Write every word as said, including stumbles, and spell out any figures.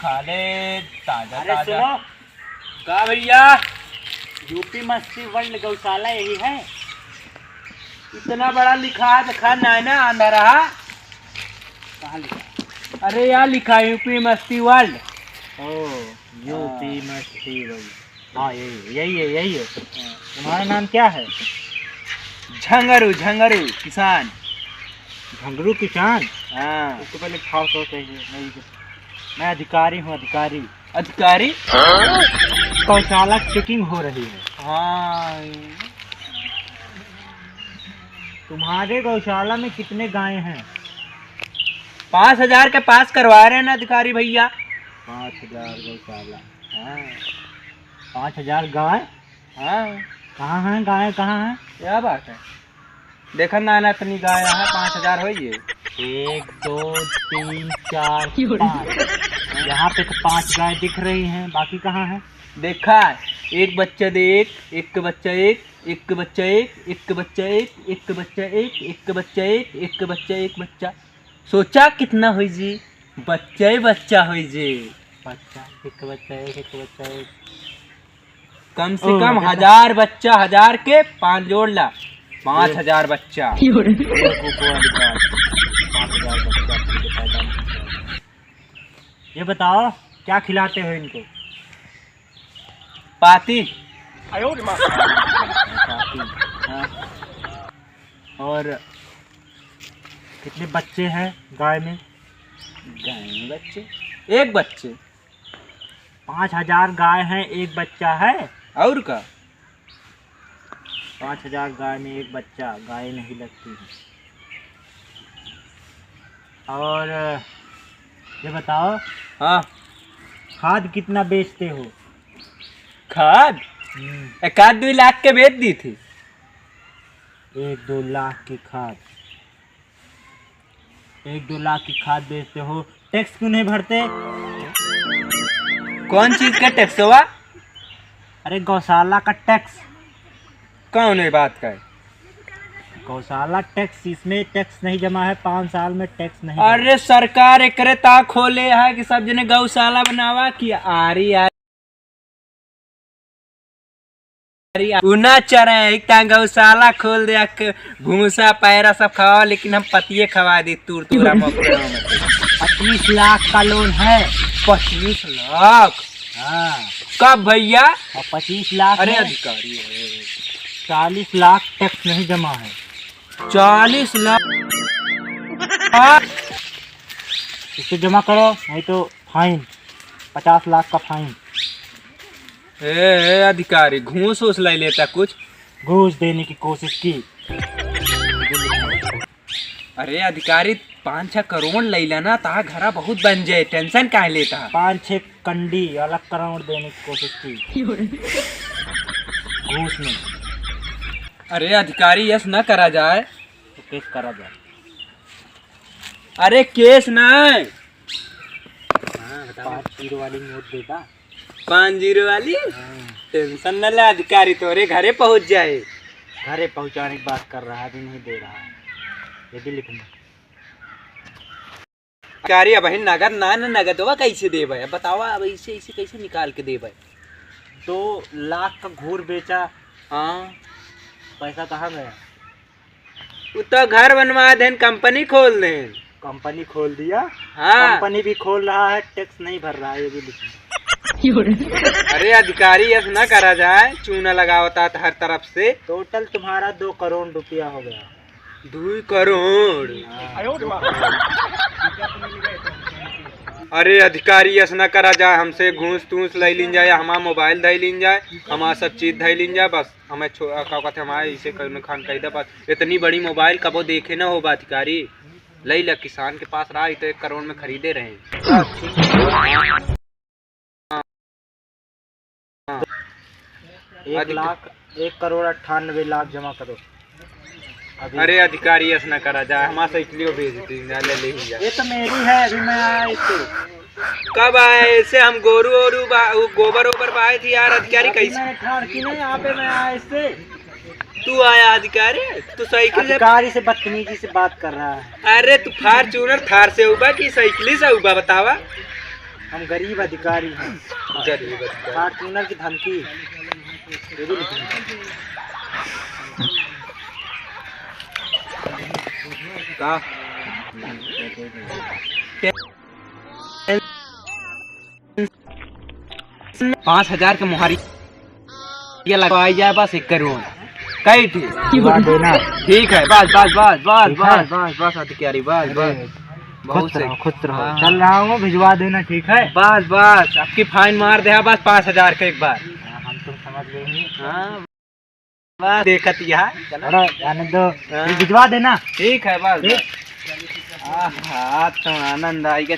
साले ताजा अरे ताजा। सुनो, का भैया? यूपी मस्ती वर्ल्ड गौशाला यही है? इतना बड़ा लिखा है, देखा नहीं ना, अंधा रहा। कहाँ लिखा? अरे यार, लिखा है यूपी मस्ती वर्ल्ड। ओ, यूपी हाँ। मस्ती वर्ल्ड। हाँ, यही है, यही है, यही है। हाँ। तुम्हारा नाम क्या है? झंगरू, झंगरू किसान। झंगरू किसान? हाँ। उसको पहले ठाव तो चाहिए। मैं, मैं अधिकारी हूँ, अधिकारी। अधिकारी? गौशाला चेकिंग हो रही है। हाँ। तुम्हारे गौशाला में कितने गाय हैं? पाँच हजार के पास करवा रहे हैं ना अधिकारी भैया। पाँच हजार गौशाला। हाँ। पाँच हजार गाय? हाँ। कहाँ हैं गाय, कहाँ हैं? क्या बात है? देखा ना, ना, इतनी गाय है, पाँच हजार होइए। एक, दो, तीन, चार, पाँच। यहाँ पे तो पाँच गाय दिख रही हैं, बाकी कहाँ हैं? देखा, एक बच्चा दे, एक, एक के बच्चा एक, एक के बच्चा एक, एक के बच्चा एक, एक के बच्चा एक, एक के बच्चा एक, एक के बच्चा एक बच्चा। सोचा कितना होई जी? बच्चा ही बच्चा होई जी। बच्चा, एक बच्चा एक, एक बच्चा एक। कम से ओ, कम बच्चा। हजार बच्चा, हजार के पाँच जोड़ ला, पाँच हजार बच्चा। क्यों रे? एक ऊपर वाली बात, पाँच हजार बच्चा तुमके पैदा नहीं हुआ। ये बताओ, क्या खिलाते हो इनको? पाती। आयो रे माँ। पाती, हाँ। और कितने बच्चे हैं गाय में? गाय में बच्चे? एक बच्चे। पाँच हजार गाय हैं, एक बच्चा है। और का? पाँच हजार गाय में एक बच्चा, गाय नहीं लगती है। और ये बताओ, हाँ। खाद कितना बेचते हो? खाद? हम्म। एक आध दो लाख के बेच दी थी। एक दो लाख की खाद। एक दो लाख की खाद बेचते हो, टैक्स क्यों नहीं भरते? कौन चीज का टैक्स हुआ? अरे, गौशाला का टैक्स। कौन है बात का है? गौशाला टैक्स, इसमें टैक्स नहीं जमा है, पाँच साल में टैक्स नहीं भरा। अरे, सरकार एकरे ता खोले है कि सब जने गौशाला बनावा कि आरी आरी। उ ना चरे, एक टांग गौशाला खोल दे, अक भूसा पैरा सब खावा, लेकिन हम पतिये खवा दी, तूर तूरा मौके में। पच्चीस लाख का लोन है। पच्चीस लाख? हाँ। कब भैया? और पच्चीस लाख अरे में अधिकारी है। चालीस लाख टैक्स नहीं जमा है। चालीस लाख? हाँ। इसे जमा करो, नहीं तो फाइन, पचास लाख का फाइन। ए, ए, अधिकारी, घूस वूस ले लेता कुछ? घूस देने की कोशिश की। अरे अधिकारी, पाँच छह करोड़ ले लेना, ता घरा बहुत बन जाए, टेंशन काहे लेता? पाँच छह कंडी अलग करोड़ देने की कोशिश की। घूस में। अरे अधिकारी, यस ना करा जाए। तो केस करा जाए। अरे केस ना। हाँ, बताओ। पाँच जीरो वाली नोट देता। पाँच जीरो वाली? हाँ। टेंशन न ले अधिकारी, तोरे घरे पहुँच जाए। घरे पहुँचाने की बात कर रहा है, अभी नहीं दे रहा है। ये भी लिखना। अधिकारी, अब ही नगद ना, न नगदवा कैसे देबे? अब बतावा, अब ऐसे, ऐसे कैसे निकाल के देबे? दो लाख का घूर बेचा। हाँ। पैसा कहाँ गया? उ तो घर बनवा देन, कंपनी खोल देन। कंपनी खोल दिया? हाँ। कंपनी भी खोल रहा है, टैक्स नहीं भर रहा है, ये भी लिखना। अरे अधिकारी, यस ना करा जाए, चूना लगावता था हर तरफ से। टोटल तुम्हारा दो करोड़ रुपया हो गया। दो करोड़? हाँ, दो करोड़। अरे अधिकारी, यस ना करा जाए, हमसे घूस तूस ले लीन जाए, हमार मोबाइल धै लीन जाए, हमार सब चीज धै लीन जाए, बस। हमें छो-, का कहते, हमारे इसे कौनो खान कह दे, बस इतनी बड़ी मोबाइल कबो देखे ना हो अधिकारी। लई ला, किसान के पास रहा, ई तो एक करोड़ में खरीदे रहे। एक अधिक- लाख, एक करोड़ अट्ठानबे लाख जमा करो अभी। अरे अधिकारी, ऐसा ना करा जाए, हमारा साइकिलियो बेच दी, ना ले ले ही जा। ये तो मेरी है, अभी मैं आया इससे। कब आए? इससे हम गोरू ओरू बा-, वो गोबर ओबर बाए थे यार, अधिकारी अभी कैसे? मैंने ठाड़ की नहीं, यहाँ पे मैं आया इससे। तू आया अधिकारी? तू साइकिल से अधिकारी से बदतमीजी से बात कर रहा है। अरे तू Fortuner Thar से उबा कि साइकिल से उबा, बतावा? हम गरीब अधिकारी हैं। गरीब अधिकारी। फॉर्च्यूनर की धमकी। ये भी लिखी। का? पाँच हजार के मुहारी ये लगवाई जाए, बस एक करोड़। कई ठीक? भिजवा देना। ठीक है, बस, बस, बस, बस, ठीक है। बस, बस, बस, अधिकारी, बस, अरे, बस। बहुत खुश रहो, सही। खुश रहो। हाँ, चल हाँ। रहा हूँ, भिजवा देना, ठीक है? बस, बस, आपकी फाइन मार दे, बस पाँच हजार के एक बार। हाँ, हम तो समझ गए हैं। हाँ, बस देखत ही है, चलो। थोड़ा आने दो, हाँ। भिजवा देना। ठीक है, बस, ठीक। बस। आहा, आज तो आनंद आई गया।